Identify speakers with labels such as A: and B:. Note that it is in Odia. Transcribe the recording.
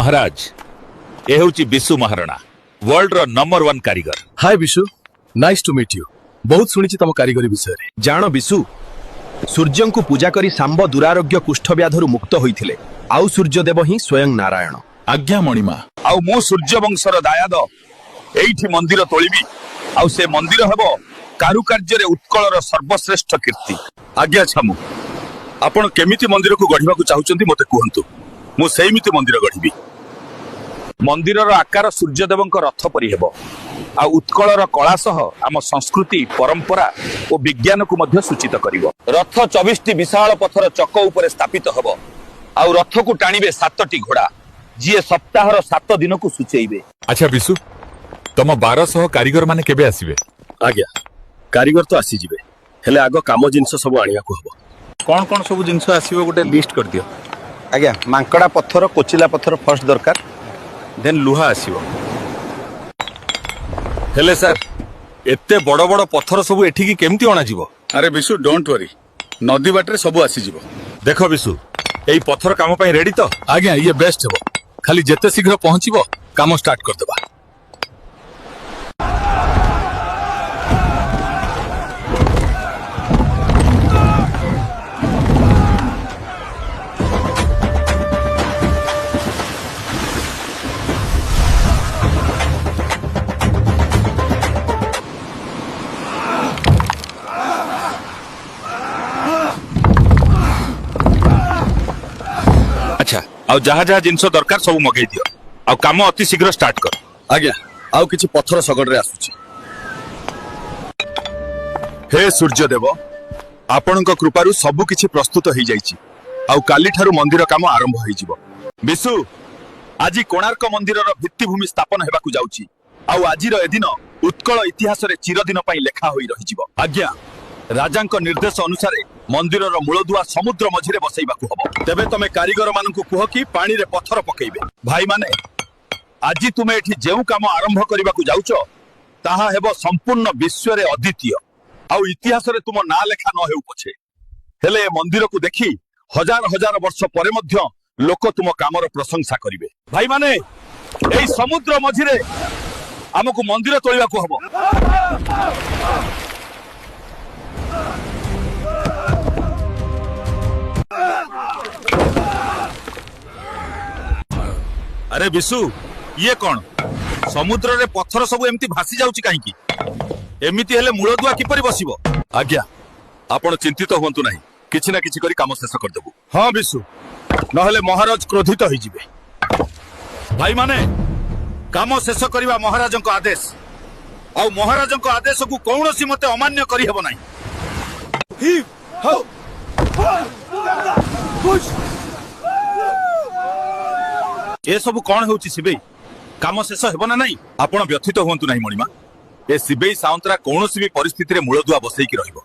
A: ମହାରାଜ, ଏ ହେଉଛି ବିଶୁ ମହାରଣା, ୱାର୍ଲଡର ନମ୍ବର 1 କାରିଗର।
B: Hi Bishu, nice to meet you. ବହୁତ ଶୁଣିଛି ତମ କାରିଗରୀ ବିଷୟରେ।
C: ଜାଣ ବିଶୁ, ସୂର୍ଯ୍ୟଙ୍କୁ ପୂଜା କରି ଶାମ୍ବ ଦୁରାରୋଗ୍ୟ କୁଷ୍ଠବ୍ୟାଧରୁ ମୁକ୍ତ ହୋଇଥିଲେ। ଆଉ ସୂର୍ଯ୍ୟଦେବ ହିଁ ସ୍ୱୟଂ ନାରାୟଣ।
D: ଆଜ୍ଞା ମଣିମା।
A: ଆଉ ମୁଁ ସୂର୍ଯ୍ୟବଂଶର ଦାୟାଦ, ଏଇଠି ମନ୍ଦିର ତୋଳିବି। ଆଉ ସେ ମନ୍ଦିର ହେବ କାରୁକାର୍ଯ୍ୟରେ ଉତ୍କଳର ସର୍ବଶ୍ରେଷ୍ଠ କୀର୍ତ୍ତି। ଆଜ୍ଞା ଛାମୁ, ଆପଣ କେମିତି ମନ୍ଦିରକୁ ଗଢିବାକୁ ଚାହୁଁଛନ୍ତି ମୋତେ କୁହନ୍ତୁ, ମୁଁ ସେଇମିତି ମନ୍ଦିର ଗଢିବି। ମନ୍ଦିରର ଆକାର ସୂର୍ଯ୍ୟଦେବଙ୍କ ରଥ ପରି ହେବ, ଆଉ ଉତ୍କଳର କଳା ସହ ଆମ ସଂସ୍କୃତି, ପରମ୍ପରା ଓ ବିଜ୍ଞାନକୁ ମଧ୍ୟ ସୂଚିତ କରିବ। ରଥ 24ଟି ବିଶାଳ ପଥର ଚକ ଉପରେ ସ୍ଥାପିତ ହେବ, ଆଉ ରଥକୁ ଟାଣିବେ 7ଟି ଘୋଡା, ଯିଏ ସପ୍ତାହର 7 ଦିନକୁ ସୂଚେଇବେ।
D: ଆଚ୍ଛା ବିଶୁ, ତମ 1200 କାରିଗର ମାନେ କେବେ ଆସିବେ?
B: ଆଜ୍ଞା, କାରିଗର ତ ଆସିଯିବେ, ହେଲେ ଆଗ କାମ ଜିନିଷ ସବୁ ଆଣିବାକୁ ହବ।
E: କଣ କଣ ସବୁ ଜିନିଷ ଆସିବ ଗୋଟେ ଲିଷ୍ଟ କରିଦିଅ।
F: ଆଜ୍ଞା, ମାଙ୍କଡା ପଥର, କୋଚିଲା ପଥର ଫାର୍ଷ୍ଟ ଦରକାର, ଦେନ୍ ଲୁହା ଆସିବ।
D: ହେଲେ ସାର୍, ଏତେ ବଡ ବଡ ପଥର ସବୁ ଏଠିକି କେମିତି ଅଣାଯିବ?
E: ଆରେ ବିଶୁ, don't worry, ନଦୀ ବାଟରେ ସବୁ ଆସିଯିବ।
A: ଦେଖ ବିଶୁ, ଏଇ ପଥର କାମ ପାଇଁ ରେଡି ତ?
B: ଆଜ୍ଞା, ଇଏ ବେଷ୍ଟ ହେବ। ଖାଲି ଯେତେ ଶୀଘ୍ର ପହଞ୍ଚିବ କାମ ଷ୍ଟାର୍ଟ କରିଦେବା।
A: ଆଚ୍ଛା, ଆଉ ଯାହା ଯାହା ଜିନିଷ ଦରକାର ସବୁ ମଗେଇ ଦିଅ, ଆଉ କାମ ଅତି ଶୀଘ୍ର ଷ୍ଟାର୍ଟ କର।
B: ଆଜ୍ଞା, ଆଉ କିଛି ପଥର ଶଗଡ଼ରେ ଆସୁଛି। ହେ ସୂର୍ଯ୍ୟଦେବ, ଆପଣଙ୍କ କୃପାରୁ ସବୁ କିଛି ପ୍ରସ୍ତୁତ ହେଇଯାଇଛି, ଆଉ କାଲିଠାରୁ ମନ୍ଦିର କାମ ଆରମ୍ଭ ହେଇଯିବ।
A: ବିଶୁ, ଆଜି କୋଣାର୍କ ମନ୍ଦିରର ଭିତ୍ତିଭୂମି ସ୍ଥାପନ ହେବାକୁ ଯାଉଛି, ଆଉ ଆଜିର ଏ ଦିନ ଉତ୍କଳ ଇତିହାସରେ ଚିରଦିନ ପାଇଁ ଲେଖା ହୋଇ ରହିଯିବ। ଆଜ୍ଞା, ରାଜାଙ୍କ ନିର୍ଦ୍ଦେଶ ଅନୁସାରେ ମନ୍ଦିରର ମୂଳଦୁଆ ସମୁଦ୍ର ମଝିରେ ବସେଇବାକୁ ହବ। ତେବେ ତମେ କାରିଗର ମାନଙ୍କୁ କୁହ କି ପାଣିରେ ପଥର ପକେଇବେ। ଭାଇମାନେ, ଆଜି ତୁମେ ଏଠି ଯେଉଁ କାମ ଆରମ୍ଭ କରିବାକୁ ଯାଉଛ ତାହା ହେବ ସମ୍ପୂର୍ଣ୍ଣ ବିଶ୍ୱରେ ଅଦ୍ୱିତୀୟ, ଆଉ ଇତିହାସରେ ତୁମ ନାଁ ଲେଖା ନ ହେଉ ପଛେ, ହେଲେ ଏ ମନ୍ଦିରକୁ ଦେଖି ହଜାର ହଜାର ବର୍ଷ ପରେ ମଧ୍ୟ ଲୋକ ତୁମ କାମର ପ୍ରଶଂସା କରିବେ। ଭାଇମାନେ, ଏଇ ସମୁଦ୍ର ମଝିରେ ଆମକୁ ମନ୍ଦିର ତୋଳିବାକୁ ହବ। ଆରେ ବିଶୁ, ଇଏ କଣ? ସମୁଦ୍ରରେ ପଥର ସବୁ ଏମିତି ଭାସି ଯାଉଛି କାହିଁକି? ଏମିତି ହେଲେ ମୂଳଦୁଆ କିପରି ବସିବ?
B: ଆଜ୍ଞା, ଆପଣ ଚିନ୍ତିତ ହୁଅନ୍ତୁ ନାହିଁ, କିଛି ନା କିଛି କରି କାମ ଶେଷ କରିଦେବୁ। ହଁ ବିଶୁ, ନହେଲେ ମହାରାଜ କ୍ରୋଧିତ ହେଇଯିବେ।
A: ଭାଇମାନେ, କାମ ଶେଷ କରିବା ମହାରାଜଙ୍କ ଆଦେଶ, ଆଉ ମହାରାଜଙ୍କ ଆଦେଶକୁ କୌଣସି ମତେ ଅମାନ୍ୟ କରିହେବ ନାହିଁ। ଏସବୁ କଣ ହେଉଛି ଶିବେଇ? କାମ ଶେଷ ହେବ ନା ନାହିଁ? ଆପଣ ବ୍ୟଥିତ ହୁଅନ୍ତୁ ନାହିଁ ମଣିମା, ଏ ଶିବେଇ ସାଉନ୍ତରା କୌଣସି ବି ପରିସ୍ଥିତିରେ ମୂଳଦୁଆ ବସେଇକି ରହିବ।